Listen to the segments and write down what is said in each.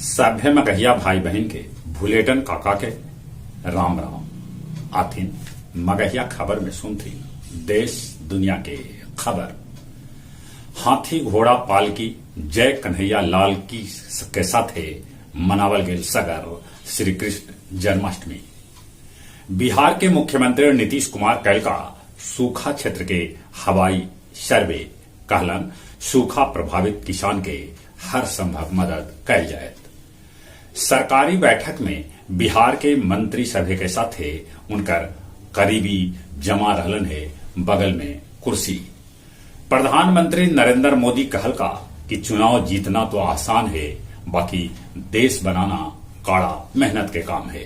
सभ्य मगहिया भाई बहन के भुलेटन काका के राम राम। आथिन मगहिया खबर में सुनथिन देश दुनिया के खबर। हाथी घोड़ा पालकी जय कन्हैया लाल की के साथे मनावल गेल सगर श्री कृष्ण जन्माष्टमी। बिहार के मुख्यमंत्री नीतीश कुमार कैलका सूखा क्षेत्र के हवाई सर्वे, कहलन सूखा प्रभावित किसान के हर संभव मदद कैल जायत। सरकारी बैठक में बिहार के मंत्री सभे के साथे उनकर करीबी जमा रहलन है बगल में कुर्सी। प्रधानमंत्री नरेंद्र मोदी कहलका कि चुनाव जीतना तो आसान है, बाकी देश बनाना कड़ा मेहनत के काम है।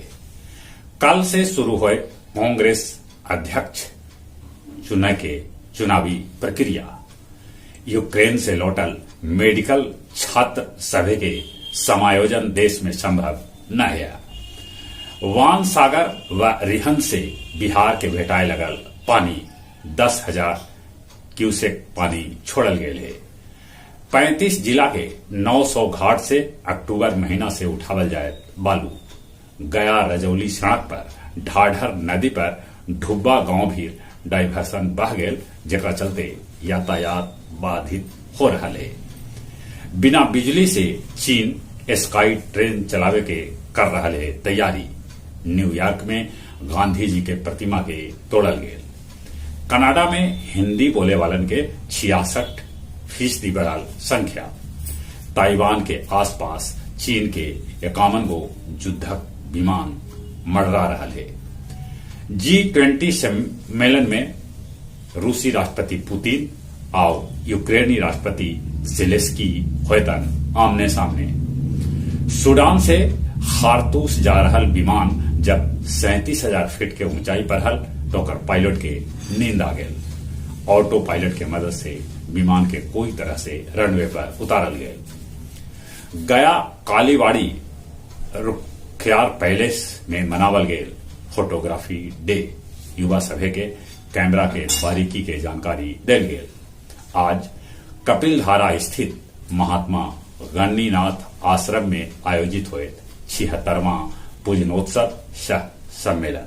कल से शुरू होए कांग्रेस अध्यक्ष चुने के चुनावी प्रक्रिया। यूक्रेन से लौटल मेडिकल छात्र सभे के समायोजन देश में संभव न है। वान सागर व रिहन से बिहार के भेटाए लगल पानी, 10,000 क्यूसेक पानी छोड़ल गेल है। 35 जिला के 900 घाट से अक्टूबर महीना से उठावल जाए बालू। गया रजौली सड़क पर ढाढर नदी पर ढुब्बा गांव भी डाइवर्सन बह गेल, जेकरा चलते यातायात बाधित हो रहा है। बिना बिजली से चीन स्काई ट्रेन चलावे के कर रहा है तैयारी। न्यूयॉर्क में गांधी जी के प्रतिमा के तोड़ल गेल। कनाडा में हिंदी बोले वालन के 66% बढ़ाल संख्या। ताइवान के आसपास चीन के 51 गो युद्धक विमान मडरा रहा है। G20 सम्मेलन में रूसी राष्ट्रपति पुतिन और यूक्रेनी राष्ट्रपति जेलेंस्की होयतन आमने सामने। सूडान से खारतूस जा रहा विमान जब 37,000 फीट के ऊंचाई पर हल तो ओकर पायलट के नींद आ गेल। ऑटो पायलट के मदद से विमान के कोई तरह से रनवे पर उतारल गेल। गया कालीबाड़ी रुखियार पैलेस में मनावल गेल फोटोग्राफी डे। युवा सभे के कैमरा के बारीकी के जानकारी देल गेल। आज कपिलधारा स्थित महात्मा गन्नीनाथ आश्रम में आयोजित हुए 76वां पूजनोत्सव सह सम्मेलन।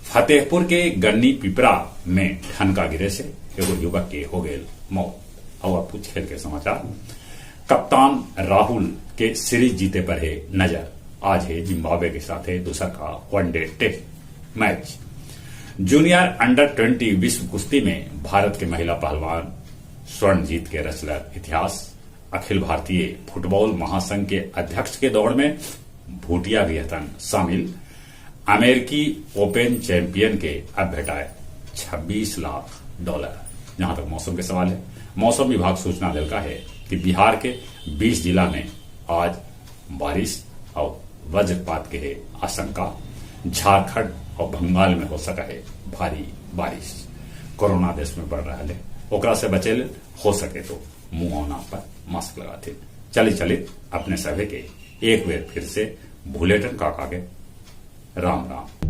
फतेहपुर के गन्नी पिपरा में ठनका गिरे से एगो युवक के हो गए मौत। और अब कुछ खेल के समाचार। कप्तान राहुल के सीरीज जीते पर है नजर। आज है जिम्बाब्वे के साथ है दूसरा का one day test match. Junior under 20 विश्व कुश्ती में भारत के महिला पहलवान स्वर्ण जीत के रचलर इतिहास। अखिल भारतीय फुटबॉल महासंघ के अध्यक्ष के दौड़ में भूटिया भी हतन शामिल। अमेरिकी ओपन चैंपियन के अब भेटाए $26 लाख। जहां तक मौसम के सवाल है, मौसम विभाग सूचना दिलका है कि बिहार के 20 जिला में आज बारिश और वज्रपात के है आशंका। झारखंड और बंगाल में हो सका है भारी बारिश। कोरोना देश में बढ़ रहा है, ओकरा से बचे हो सके तो मुंह और नाक पर मास्क लगाते। चली चली अपने सभी के एक बार फिर से भुलेटन काका के राम राम।